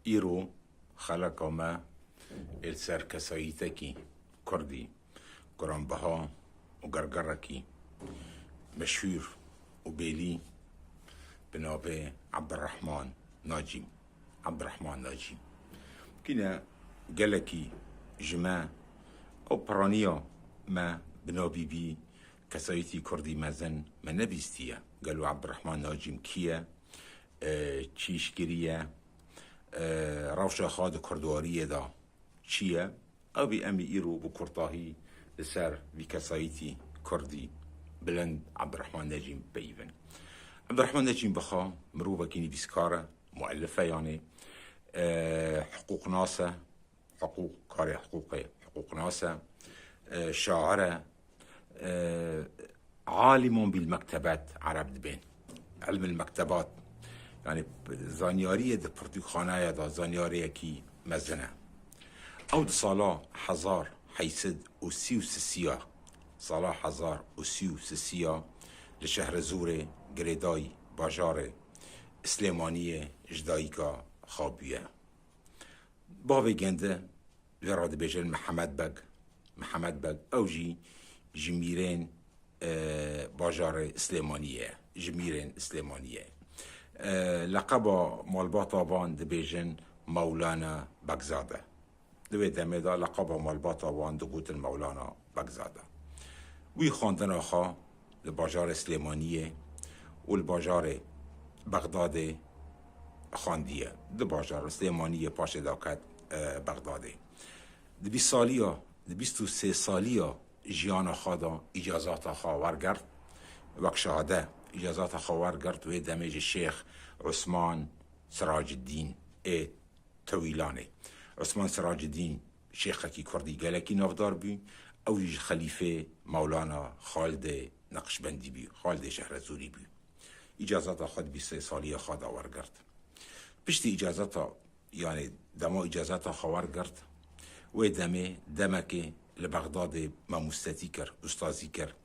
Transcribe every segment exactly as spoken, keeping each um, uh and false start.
Îro xeleka me ê li ser kesayîtekî kurdî, giranbiha û gergerekî meşhûr û bêlî bi navê Ebdirehman Nacî. Ebdirehman Nacî. Kîne gelekî ji me ew piraniya me bi navî bî kesayîtî kurdî mezin me nebîstiye. Gelo Ebdirehman Nacîm kî ye? E, çi îş kiriye? E, rewşa xwe di kurdariyê de çi ye? Ew ê em ê îro bi kurtahî li ser vî kesayîtî kurdî bilind Ebdirehman Necîm beyivin. Ebdirehman Necîm bi xwe mirovekî nivîskar e, muellif e yanê, e, hiqûqnas e, hiqûq, karê hiqûqê, hiqûqnas e, e, şair e, e, alimun bil mektebat, Ereb dibên. Ilmil mektebat. Yani zanyariyê di pirtûkxanaya da zanyariyekî mezin e. Ew di sala hezar heyt sed û sî û sisiya, sala hezar û sî û sisiya li Şehrezûrê girêdayî bajarê Silêmaniyê ji dayika xwe bûye. Bavê gende vê re dibêjin Mihemed Beg. Mihemed Beg, ew jî ji mîrên, e, bajarê Silêmaniyê ye. Ji mîrên Silêmaniyê ye. E, leqeba malbata van dibêjin Mewlana Begzade. Di wê demê de leqeba malbata wan digotin Mewlana Begzade. Wî xwendina xwe li bajarê Silêmaniyê û li bajarê Bexdadê xwendiye. Di bajarê Silêmaniyê paşê de ket, e, Bexdadê. Di bîst saliya, di bîst û sê saliya jiyana xwe de îcazata xwe wergirt. Wek şahide îcazata xwe wergirt, wê demê ji Şêx Osman Siraciddîn ê Tewîlanê. Osman Siraciddîn şêxekî kurdî gelekî navdar bû. Ew jî ji xelîfê Mewlana Xalidê Neqşbendî bû, Xalidê Şehrezûrî bû. Îcazata xwe di bîst sê saliya xwe de wergirt. Piştî îcazata, yanî dema îcazata xwe wergirt, wê demê demekê li Bexdadê mamostetî kir, ustazî kir.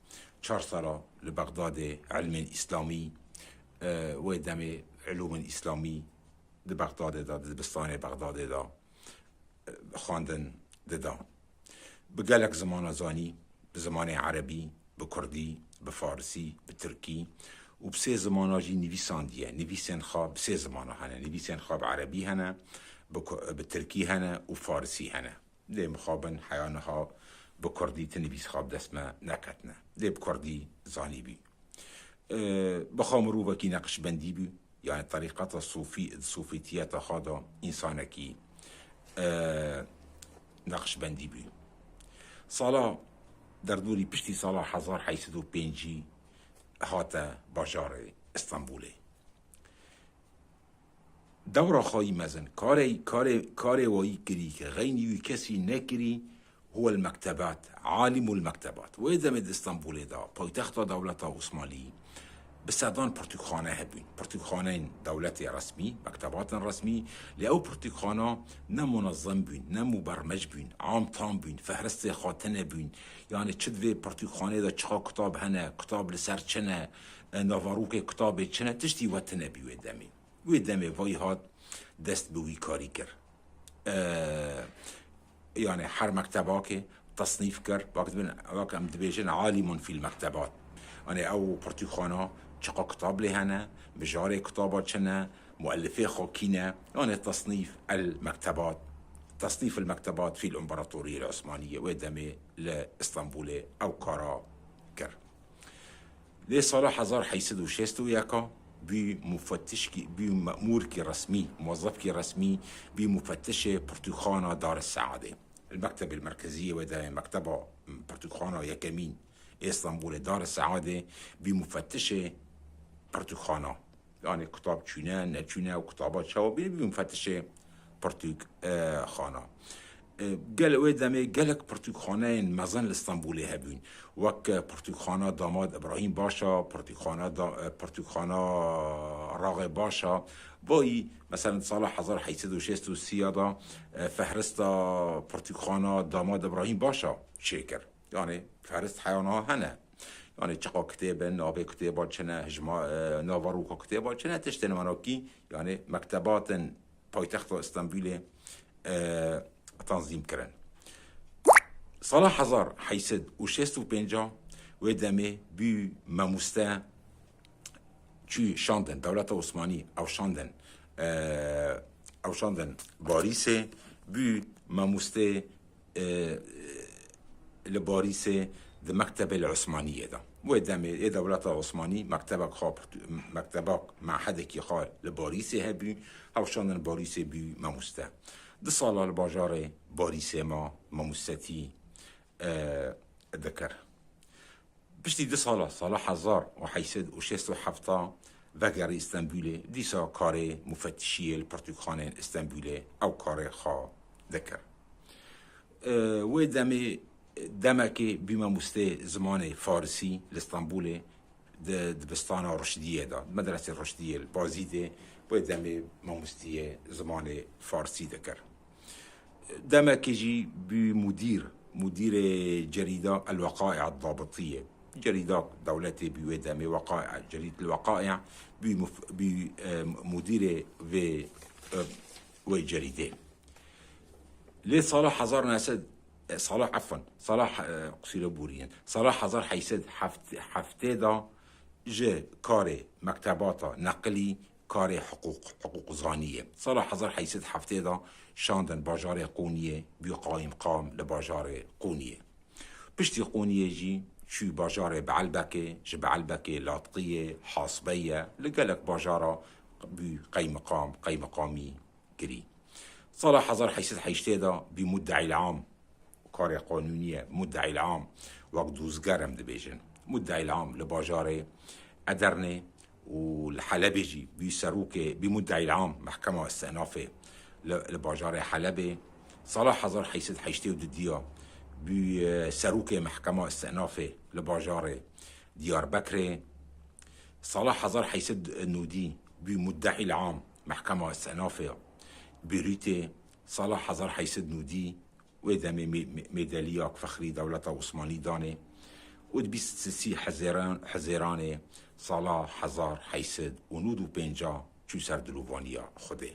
Çar sala li Bexdadê ilmên îslamî, e, wê demê ilûmên îslamî di Bexdadê de, di dibistanê Bexdadê de, e, xwendin dida. Bi gelek zimana zanî, bi zimanê erebî, bi kurdî, bi farisî, bi tirkî û bi sê zimana jî nivîsandiye. Nivîsên xwe bi sê zimana hene. Nivîsên xwe bi erebî hene, bi ku-, bi tirkî hene û farisî hene. Lê mixabin heya niha bi kurdî ti nivîs xwe bi dest me neketine. Lê bi kurdî zanîbî. E, bi xwe mirovekî neqşbendî bû. Yani terîqeta sofî, sofîtiyeta xwe de însanekî, e, neqşbendî bû. Sala derdorî piştî sala hezar heyt sed û pêncî hate bajarê Stenbolê. Dewra xwe yî mezin, karê, karê, karê wayî kirî ke xeynî wî kesî nekirî, huwel mektebat, alimul mektebat. Wê demê di Stenbolê de, paytexta dewleta Osmanlî, bi sedan pirtûkxane hebûn. Pirtûkxaneyên dewletê resmî, mektebatên resmî, lê ew pirtûkxana ne munezem bûn, ne mubermec bûn, am tam bûn, fehristê xwe tune bûn. Yani çi di vê pirtûkxanê de çiqa kitab hene, kitab li ser çi ne, e, navarokê kitabê çi ne, tiştî we tune bû wê demê. Wê demê vayî hat dest bi wî karî kir. E, yani her mektebakê tesnîf kir, wek dibin, wek em dibêjin alimun fîl mektebat. Yani ew pirtûkxana çiqa kitab lê hene, mijarê kitaba çi ne, muellifê xwe kî ne, yani tesnîf el mektebat, tesnîf el mektebat fîl împaratoriyê Osmaniyê wê demê li Stenbolê ew kara kir. Lê sala hezar heyt sed û şêst û yeka bî mufettişkî, bî memûrkî resmî, muwezzefkî resmî, bî mufettişê pirtûkxana Dar es Seadê. El Mektebê Merkeziyê wê demê mekteba pirtûkxana yekemîn ê Stenbolê Dar es Seadê bî mufettişê pirtûkxana. Yani kitab çûne, neçûne û kitaba çawa bîne bî mufettişê pirtûk, e, xana. E, gel wê demê gelek pirtûkxaneyên mezin li Stenbolê hebûn. Wek, e, pirtûkxana Damad Ibrahîm Başa, pirtûkxana da-, e, pirtûkxana Raxê Başa. Vayî, mesela, di sala hezar heyt sed û şêst û sî ya da, e, fehrista pirtûkxana Damad Ibrahîm Başa çêkir. Yani fehrist heya niha hene. Yani çiqa kitêb in, navê kitêba çi ne, hijma, e, naveroka kitêba çi ne, tiştên wena kî, yani mektebatên paytexta Stenbûlê, e, tanzîm kirin. Sala hezar heyşt sed û şêst û pênc wê demê bû mamoste, çû şandin, dewleta Osmanî ew şandin, e, ew şandin Parîsê, bû mamoste, e, li Parîsê di mektebê li Osmaniyê de. Wê demê ê dewleta Osmanî mektebek xwe, mektebek, mehedekî xwe li Parîsê hebû, ew şandin Parîsê bû mamoste. Du sala li bajarê Parîsê ma, mamostetî, e, dikir. Piştî du sala, sala hezar û heyşt sed û şêst û heft vegerî Stenbûlê, dîsa karê mufettişiyê li pirtûkxanên Stenbûlê ew karê xwe dikir. E, wê demê, demekê bû mamostê zimanê farisî li Stenbûlê, di dibistana Ruşdiyê de, medresê Ruşdiyê li Bazîdê, wê demê mamostiyê zimanê farsî dikir. Demekê jî bû mudîr, mudîrê cerîda El Weqaî Dabitiyê. Cerîda dewletê bû wê demê, Weqaî, cerîd El Weqaî, bû muf-, bû, e, mudîrê vê, e, wê cerîdê. Lê sala hezar neh sed, e, sala, efwen, sala, e, qusîre bûrî yin. Sala hezar heyşt sed heftê de ji karê mektebata neqilî karê hiqûq, hiqûqzaniyê. Sala hezar heyşt sed heftê de şandin bajarê Qûniyê, bû qayîmqam li bajarê Qûniyê. Piştî Qûniyê jî çû bajarê Beelbekê, ji Beelbekê Latqiyê, Hasbeyê, li gelek bajara bû qeymiqam, qeymiqamî kirî. Sala hezar heyşt sed heştê de bû mudeîl am, karê qanûnî ye, mudeîl am, wek dûzger em dibêjin. Mudeîl am li bajarê Edernê û li Helebê jî bû serokê, bû mudeîl am mehkema îstînafê li, li bajarê Helebê. Sala hezar heyşt sed heştê û du diya bû, e, serokê mehkema îstînafê li bajarê Diyarbekirê. Sala hezar heyşt sed nodî bû mudeîl am mehkema îstînafê Bêrûtê. Sala hezar heyşt sed nodî wê demê mê-, mê-, mêdeliya fexrî dewleta Osmanî danê û di bîst û sisî Hezêran-, Hezêranê sala hezar heyşt sed û nod û pênc çû ser dilovaniya Xwedê.